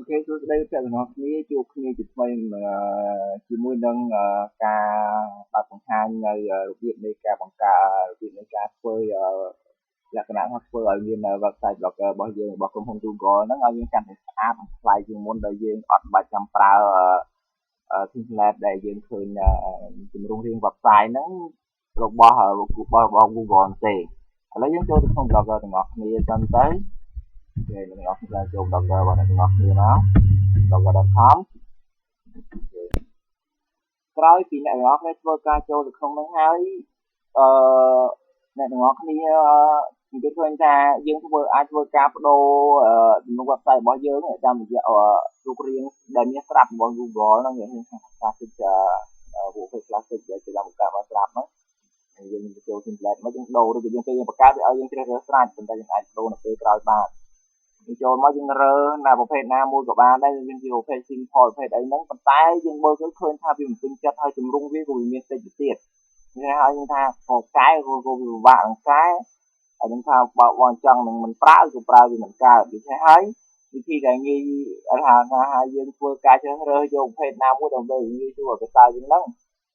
OK សួស្តីអ្នកទាំងអស់គ្នាជួបគ្នាជាថ្មីជាមួយនឹងការបើកបង្ហាញនៅរបៀបនៃការបង្កើតរបៀបនៃការធ្វើលក្ខណៈថាធ្វើឲ្យមាន website blogger របស់យើងរបស់ក្រុមហ៊ុន Google ហ្នឹងឲ្យយើងកាន់តែស្អាតនិងថ្លៃជាងមុនដោយយើងអត់បាច់ចាំប្រើ template ដែលយើងឃើញទម្រង់រាង website ហ្នឹងរបស់ Google ទេឥឡូវយើងចូលទៅក្នុង blogger ទាំងអស់គ្នាសិនទៅគេអ្នកទាំងអស់គ្នាចូល blogger របស់អ្នកទាំងអស់គ្នាមក blogger.com ក្រោយពីអ្នកទាំងអស់គ្នាធ្វើការចូលទៅក្នុងហ្នឹងហើយអ្នកទាំងអស់គ្នានិយាយឃើញថាយើងធ្វើអាចធ្វើការបដូរទំនុក website របស់យើងតាមរយៈរូបរាងដែលមានស្រាប់របស់ Google ហ្នឹងគេហៅថា classic ពួក classic ដែលគេបានបង្កើតមកស្រាប់ហ្នឹងយើងចូល template មកយើងដូរឬក៏យើងពេលយើងបង្កើតវាឲ្យយើងជ្រើសរើសស្រាប់ប៉ុន្តែយើងអាចដូរនៅពេលក្រោយបានយើងចូលមកយើងរើណាប្រភេទណាមួយក៏បានដែរយើងជាប្រភេទ simple ប្រភេទអីហ្នឹងប៉ុន្តែយើងមើលទៅឃើញថាវាមិនពេញចិត្តហើយទម្រង់វាក៏វាមានតិចទៀតនេះហើយយើងថាក៏កែក៏វាពិបាកនឹងកែហើយនឹងថាបើបងចង់នឹងមិនប្រើក៏ប្រើវាមិនកើតដូច្នេះហើយវិធីដែលងាយថាយើងធ្វើការជ្រើសរើសយកប្រភេទណាមួយដើម្បីងាយស្រួលឲ្យប្រសើរជាងហ្នឹង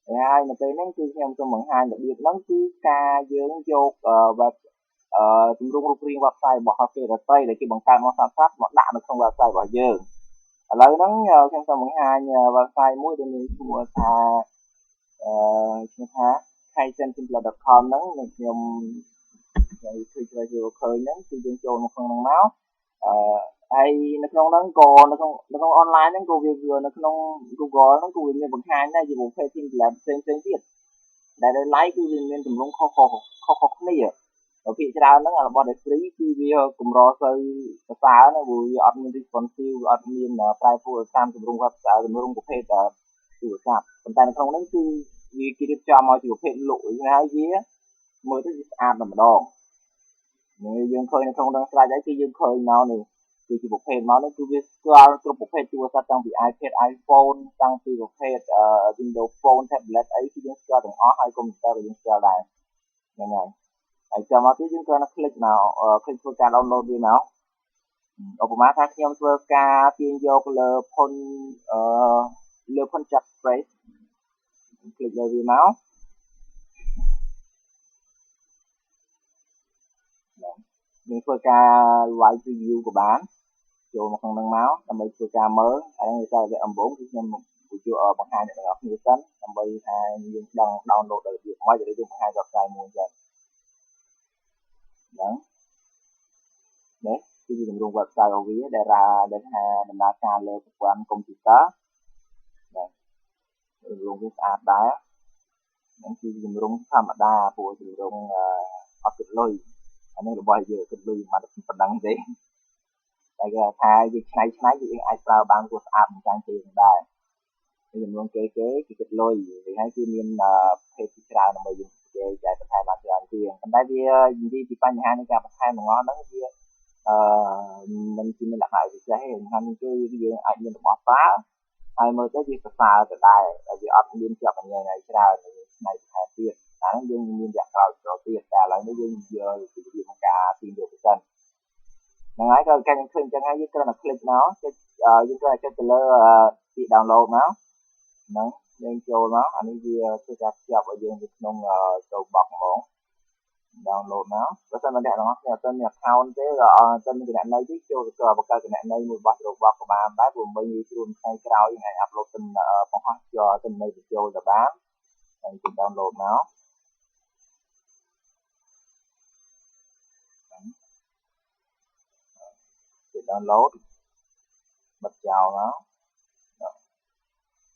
ហើយនៅពេលហ្នឹងគឺខ្ញុំសូមបង្ហាញរបៀបហ្នឹងគឺការយើងយក web ទម្រង់រូបរាង website របស់គេដទៃដែលគេបង្កើតមកស្រាប់ៗមកដាក់នៅក្នុង website របស់យើងឥឡូវហ្នឹងខ្ញុំសូមបង្ហាញ website មួយដែលមានឈ្មោះថាឈ្មោះថា kaizentemplate.com ហ្នឹងនឹងខ្ញុំឃើញជ្រើសយកឃើញហ្នឹងគឺយើងចូលមកក្នុងហ្នឹងមកហើយនៅក្នុងហ្នឹងក៏នៅក្នុង online ហ្នឹងក៏វានៅក្នុង Google ហ្នឹងក៏វាមានបង្ហាញដែរជាប្រភេទ template ផ្សេងៗទៀតដែលដោយឡែកគឺវាមានទម្រង់ខុសៗគ្នាភាគច្រើនហ្នឹងរបស់ដែល free គឺវាកម្រសូវប្រសើរណាព្រោះវាអត់មាន responsive វាអត់មានប្រែប្រួលតាមទម្រង់ website ទម្រង់ប្រភេទទូរស័ព្ទប៉ុន្តែនៅក្នុងហ្នឹងគឺវាគេរៀបចំមកជាប្រភេទលក់ហើយវាមើលទៅវាស្អាតតែម្ដងនេះយើងឃើញនៅក្នុងហ្នឹងស្រេចហើយគឺយើងឃើញមកនេះគឺជាប្រភេទមកនេះគឺវាស្គាល់គ្រប់ប្រភេទទូរស័ព្ទតាំងពី iPad iPhone តាំងពីប្រភេទ Windows Phone tablet អីគឺយើងស្គាល់ទាំងអស់ហើយកុំព្យូទ័រក៏យើងស្គាល់ដែរហ្នឹងហើយហើយចាំមកទៀតយើងគ្រាន់តែ click មក click ធ្វើការ download វាមកឧបមាថាខ្ញុំធ្វើការទាញយកលើផុនលើផុនចាប់ Press click លើវាមកយើងធ្វើការ live preview ក៏បានចូលមកក្នុងហ្នឹងមកដើម្បីធ្វើការមើលហើយហ្នឹងតែវគ្គដំបូងគឺខ្ញុំបង្ហាញអ្នកទាំងអស់គ្នាសិនដើម្បីថាយើងដឹង download ដល់របៀបម៉េចឬយើងបង្ហាញ website មួយចឹងហ្នឹងនេះគឺជាទម្រង់ website របស់វាដែលដែលថាដំណើរការលើប្រព័ន្ធកុំព្យូទ័របាទទម្រង់វាស្អាតដែរហ្នឹងគឺទម្រង់ធម្មតាព្រោះទម្រង់អត់គិតលុយអានេះរបស់យើងគិតលុយមិនប៉ុណ្ណឹងទេតែគេថាយើងឆ្នៃយើងអាចប្រើបានព្រោះស្អាតមិនចាញ់គេដែរនេះទម្រង់គេគិតលុយវាហើយគេមានប្រភេទជាច្រើនដើម្បីយើងគេចែកបន្ថែមបានច្រើនជាងប៉ុន្តែវានិយាយពីបញ្ហានៃការបន្ថែមទាំងអស់ហ្នឹងវាមិនជាមានលក្ខណៈពិសេសទេសំខាន់គឺយើងអាចមានរបស់ប្រើហើយមើលទៅវាប្រសើរទៅដែរវាអត់មានជាប់អញ្ញែច្រើនឆ្នៃបន្ថែមទៀតតែហ្នឹងយើងមានវគ្គក្រោយទៀតតែឥឡូវនេះយើងយកពីរបៀបក្នុងការទាញយកទៅសិនហ្នឹងហើយក៏កាញ់ឃើញអញ្ចឹងហើយយើងគ្រាន់តែ click មកចុចយើងគ្រាន់តែចុចទៅលើទី download មកហ្នឹងយើងចូលមកអានេះវាធ្វើការភ្ជាប់ឲ្យយើងទៅក្នុងចូល box ហ្មង download មកបើសិនមកអ្នកទាំងអស់គ្នាអត់មាន account ទេក៏អត់មានគណនីទេចូលទៅបង្កើតគណនីមួយរបស់ Dropbox ក៏បានដែរព្រោះមិនងាយស្រួលថ្ងៃក្រោយយើងអាច upload ទៅបង្ហោះយកទិន្នន័យបញ្ចូលទៅបានហើយគេ download មកគេ download បិទចោលមក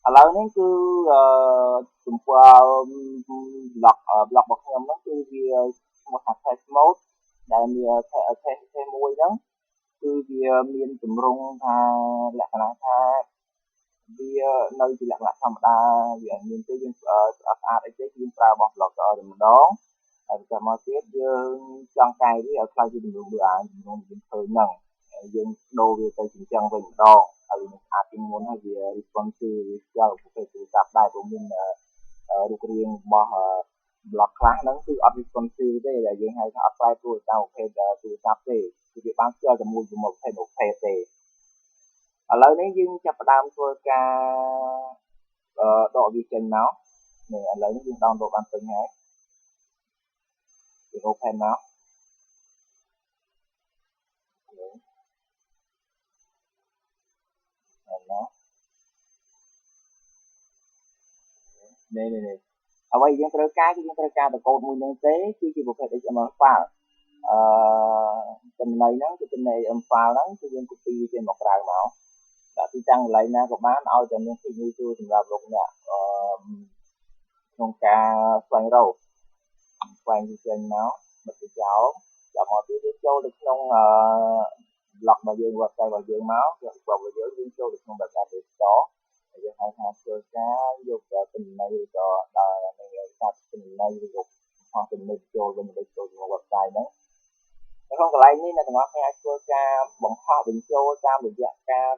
ឥឡូវនេះគឺទំព័រ blog របស់ខ្ញុំហ្នឹងគឺវាឈ្មោះថា test mode ដែលមាន test មួយហ្នឹងគឺវាមានទម្រង់ថាលក្ខណៈថាវានៅជាលក្ខណៈធម្មតាវាអត់មានទេយើងស្អាតអីទេយើងប្រើរបស់ blogger តែម្ដងហើយបន្តមកទៀតយើងចង់កែវាឲ្យខ្លាយជាទម្រង់ដូចអាទម្រង់យើងឃើញហ្នឹងយើងដូរវាទៅជាចឹងវិញម្ដងហើយវាស្អាតជាងមុនហើយវា responsive វាស្គាល់ប្រភេទទូរស័ព្ទដែរព្រោះមានរូបរាងរបស់ blog ខ្លះហ្នឹងគឺអត់ responsive ទេដែលយើងហៅថាអត់ប្រែប្រួលតាមប្រភេទទូរស័ព្ទទេគឺវាបានស្គាល់តែមួយប្រភេទទេ ឥ ឥឡូវនេះយើងចាប់ផ្ដើមធ្វើការដកវាចេញមកនេះឥឡូវនេះយើង download បានពេញហើយយើង open មកនេះនេះអ្វីយើងត្រូវការគឺយើងត្រូវការតកូដមួយនឹងទេគឺជាប្រភេទ HTML file ចំណីហ្នឹងគឺចំណី HTML file ហ្នឹងគឺយើង copy ចេញមកក្រៅមកដាក់ទីតាំងកន្លែងណាក៏បានឲ្យតែមានភាពងាយស្រួលសម្រាប់លោកអ្នកក្នុងការស្វែងរកស្វែងចេញមកបិទវាចោលដល់មកទៀតយើងចូលទៅក្នុង blog របស់យើង website របស់យើងមក blog របស់យើងយើងចូលទៅក្នុង web app store ហើយយើងហៅថាធ្វើការយកចំណីឬក៏ដល់នឹងសារចំណីឬក៏បង្ហោះចំណីចូលវិញទៅចូលក្នុង website ហ្នឹងនៅក្នុងកន្លែងនេះអ្នកទាំងអស់គ្នាអាចធ្វើការបង្ហោះបញ្ចូលតាមរយៈការ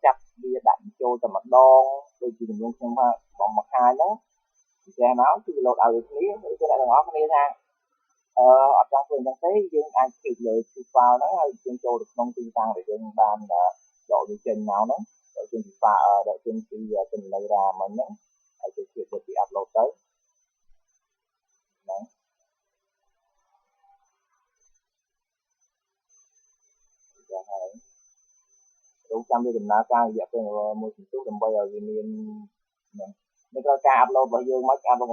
ចាប់វាដាក់បញ្ចូលតែម្ដងដូចជាចំនួនខ្ញុំថាបងមកខាយហ្នឹងចេះមកគឺលោតឲ្យគ្នាឬក៏អ្នកទាំងអស់គ្នាថាអត់ចង់ធ្វើអញ្ចឹងទេយើងអាចคลิกលើ file ហ្នឹងហើយយើងចូលទៅក្នុងទីតាំងដែលយើងបានដកវាចេញមកហ្នឹងដកចេញពី file ដកចេញពីចំណីរាមិញហ្នឹងហើយទៅជាទៅពី upload ទៅហ្នឹងចាហើយរងចាំវាដំណើរការរយៈពេលមួយសន្ទុះដើម្បីឲ្យវាមានហ្នឹងនៅក្រៅការ upload របស់យើងមក upload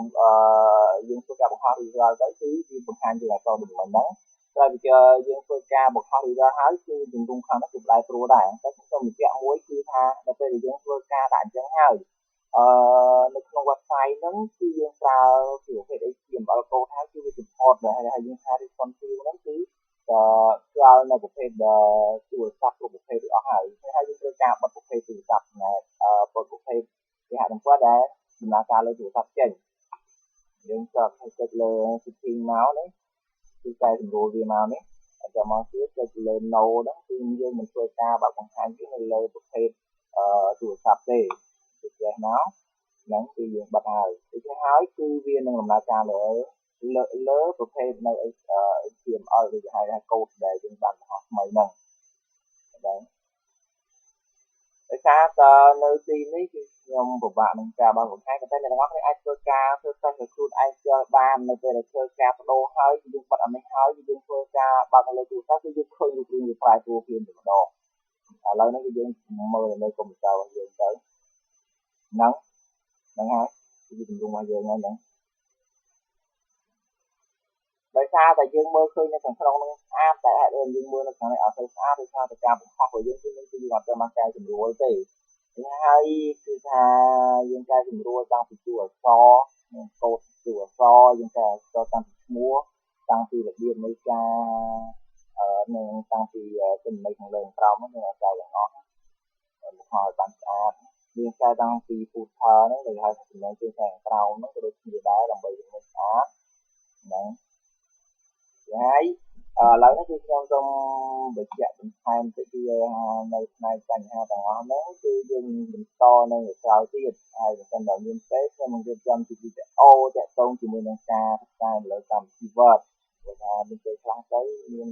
យើងធ្វើការបង្ហោះ result ទៅគឺវាបង្ហាញជាអក្សរដូចមិញហ្នឹងក្រោយពីយើងធ្វើការបង្ហោះ result ហើយគឺទម្រង់ខាងនោះគឺប្រែប្រួលដែរតែខ្ញុំបញ្ជាក់មួយគឺថានៅពេលដែលយើងធ្វើការដាក់អញ្ចឹងហើយនៅក្នុង website ហ្នឹងគឺយើងប្រើជាប្រភេទ HTML code ហើយគឺវា support ដែរហើយយើងថា responsive ហ្នឹងគឺស្គាល់នៅប្រភេទទូរស័ព្ទគ្រប់ប្រភេទទាំងអស់ហើយហើយយើងត្រូវការបិទប្រភេទទូរស័ព្ទណែបិទប្រភេទគេហទំព័រដែលដំណើរការលើទូរស័ព្ទចេញយើងក៏ចុចលើ setting មកនេះគឺកែសម្រួលវាមកនេះហើយចាំមកទៀតចុចលើ no ហ្នឹងគឺយើងមិនធ្វើការបើបង្ហាញវានៅលើប្រភេទទូរស័ព្ទទេដូច្នេះមកហ្នឹងគឺយើងបិទហើយដូច្នេះហើយគឺវានឹងដំណើរការលើលើប្រភេទនៅ HTML ឬគេហៅថា code ដែលយើងបានបង្ហោះថ្មីហ្នឹងបាទដោយសារតនៅទីនេះគឺខ្ញុំពិបាកនឹងការបើបង្ហាញប៉ុន្តែអ្នកទាំងអស់គ្នាអាចធ្វើការធ្វើតេស្តខ្លួនឯងផ្ទាល់បាននៅពេលដែលធ្វើការបដូរហើយយើងបិទអានេះហើយយើងធ្វើការបើកនៅលើទូរស័ព្ទគឺយើងឃើញរូបរាងវាប្រែប្រួលភ្លាមតែម្ដងឥឡូវនេះគឺយើងមើលនៅលើកុំព្យូទ័ររបស់យើងទៅហ្នឹងហ្នឹងហើយគឺទម្រង់របស់យើងហ្នឹងដោយសារតែយើងមើលឃើញនៅខាងក្នុងហ្នឹងស្អាតតែហេតុអីយើងមើលនៅខាងនេះអត់សូវស្អាតដោយសារតែការបង្ហោះរបស់យើងគឺយើងអត់ទៅមកកែសម្រួលទេហើយគឺថាយើងកែសម្រួលតាំងពីតួអក្សរនិងកូដតួអក្សរយើងកែអក្សរតាំងពីឈ្មោះតាំងពីរបៀបនៃការនឹងតាំងពីចំណុចខាងលើក្រោមហ្នឹងយើងកែទាំងអស់បង្ហោះឲ្យបានស្អាតយើងកែតាំងពី footer ហ្នឹងដែលហៅថាចំណុចជើងខាងក្រោមហ្នឹងក៏ដូចគ្នាដែរដើម្បីឲ្យវាស្អាតហ្នឹងហើយឥឡូវនេះគឺខ្ញុំសូមបញ្ជាក់បន្ថែមតិចគឺនៅផ្នែកបញ្ហាទាំងអស់ហ្នឹងគឺយើងបន្តនៅក្រោយទៀតហើយបើសិនបើមានពេលខ្ញុំនឹងរៀបចំជាវីដេអូតាក់ទងជាមួយនឹងការសិក្សាលើកម្មវិធី Word ព្រោះថាមានពេលខ្លះទៅមាន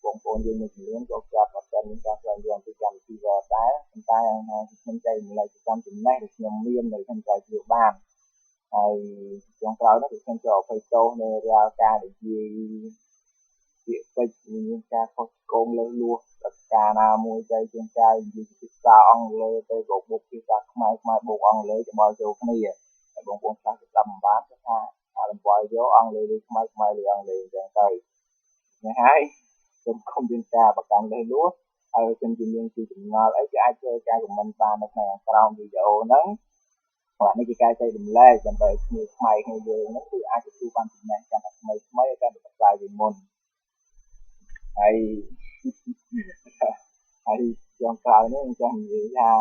បងប្អូនយើងមួយចំនួនក៏គាត់អត់ទាន់មានការស្វែងយល់ពីកម្មវិធី Word ដែរប៉ុន្តែខ្ញុំចែករំលែកតាមចំណេះដែលខ្ញុំមាននៅក្នុងក្រៅគ្រួបានហើយចុងក្រោយនោះគឺខ្ញុំចូលអភ័យទោសនៅរាល់ការនិយាយពាក្យពេចន៍មានការខុសឆ្គងលើសលួសប្រការណាមួយទៅជាងការនិយាយភាសាអង់គ្លេសទៅក៏បូកភាសាខ្មែរខ្មែរបូកអង់គ្លេសច្បល់ចូលគ្នាហើយបងប្អូនខ្លះស្ដាប់មិនបានគឺថាអាលំវល់យកអង់គ្លេសឬខ្មែរខ្មែរឬអង់គ្លេសអញ្ចឹងទៅនេះហើយខ្ញុំគុំមានការប្រកាន់លើសលួសហើយខ្ញុំជាមានជាចម្ងល់អីគេអាចធ្វើការខមមិនបាននៅក្នុងក្រោមវីដេអូហ្នឹងបាទនេះជាការចែករំលែកដើម្បីគ្នាខ្មែរគ្នាយើងហ្នឹងគឺអាចទទួលបានចំណេះកាន់តែថ្មីថ្មីឲ្យកាន់តែប្រសើរជាងមុនហើយហើយចុងក្រោយនេះខ្ញុំចង់និយាយថា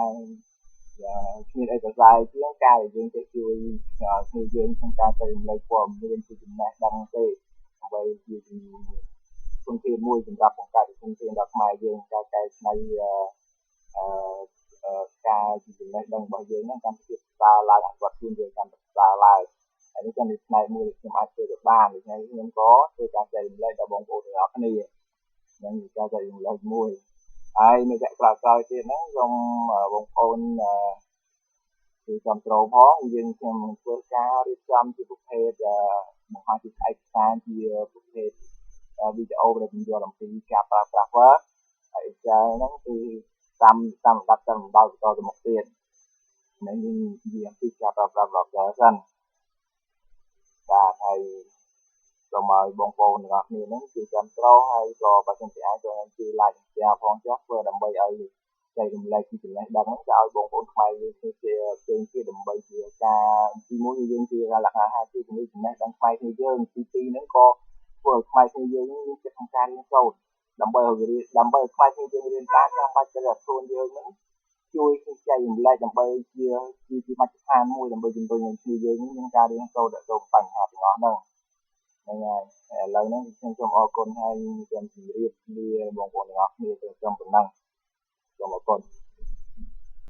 គ្មានអីប្រសើរជាងការដែលយើងចេះជួយគ្នាយើងក្នុងការចែករំលែកព័ត៌មានជាចំណេះដឹងទេដើម្បីជាធនធានមួយសម្រាប់បង្កើតធនធានដល់ខ្មែរយើងការកែច្នៃការជាចំណេះដឹងរបស់យើងហ្នឹងកាន់តែប្រសើរឡើងអភិវឌ្ឍខ្លួនយើងកាន់តែប្រសើរឡើងហើយនេះជាផ្នែកមួយដែលខ្ញុំអាចធ្វើទៅបានដូច្នេះខ្ញុំក៏ធ្វើការចែករំលែកដល់បងប្អូនទាំងអស់គ្នានឹងការចែករំលែកមួយ ហើយនៅវគ្គក្រោយៗទៀតហ្នឹងសូមបងប្អូនជួយគ្រប់គ្រងផងយើងខ្ញុំនឹងធ្វើការរៀបចំជាប្រភេទបង្ហាញជាឯកសារជាប្រភេទវីដេអូដែលពន្យល់អំពីការប្រើប្រាស់ Word ហើយ Excel ហ្នឹងគឺតាមតាមលំដាប់តាមលំដោយបន្តទៅមុខទៀតនឹងយើងនិយាយអំពីការប្រើប្រាស់ Blogger សិនបាទហើយសូមឲ្យបងប្អូនទាំងអស់គ្នាហ្នឹងជួយគ្រប់គ្រងហើយក៏បើសិនជាអាចក៏ជួយ like និង share ផងចុះធ្វើដើម្បីឲ្យចែករំលែកពីចំណេះដឹងហ្នឹងទៅឲ្យបងប្អូនខ្មែរយើងគ្នាជាផ្សេងទៀតដើម្បីជាការទីមួយយើងជាលក្ខណៈថាជាជំនាញចំណេះដឹងខ្មែរគ្នាយើងទីពីរហ្នឹងក៏ធ្វើឲ្យខ្មែរគ្នាយើងមានចិត្តក្នុងការរៀនសូត្រដើម្បីឲ្យរៀនដើម្បីឲ្យខ្មែរគ្នាយើងរៀនបានចាំបាច់ត្រូវតែខ្លួនយើងហ្នឹងជួយចែករំលែកដើម្បីជាជាមជ្ឈដ្ឋានមួយដើម្បីជំរុញឲ្យគ្នាយើងមានការរៀនសូត្រទៅបញ្ហាទាំងអស់ហ្នឹងហ្នឹងហើយឥឡូវហ្នឹងខ្ញុំសូមអរគុណហើយខ្ញុំជម្រាបលាបងប្អូនទាំងអស់គ្នាទៅត្រឹមប៉ុណ្ណឹងសូមអរគុណ។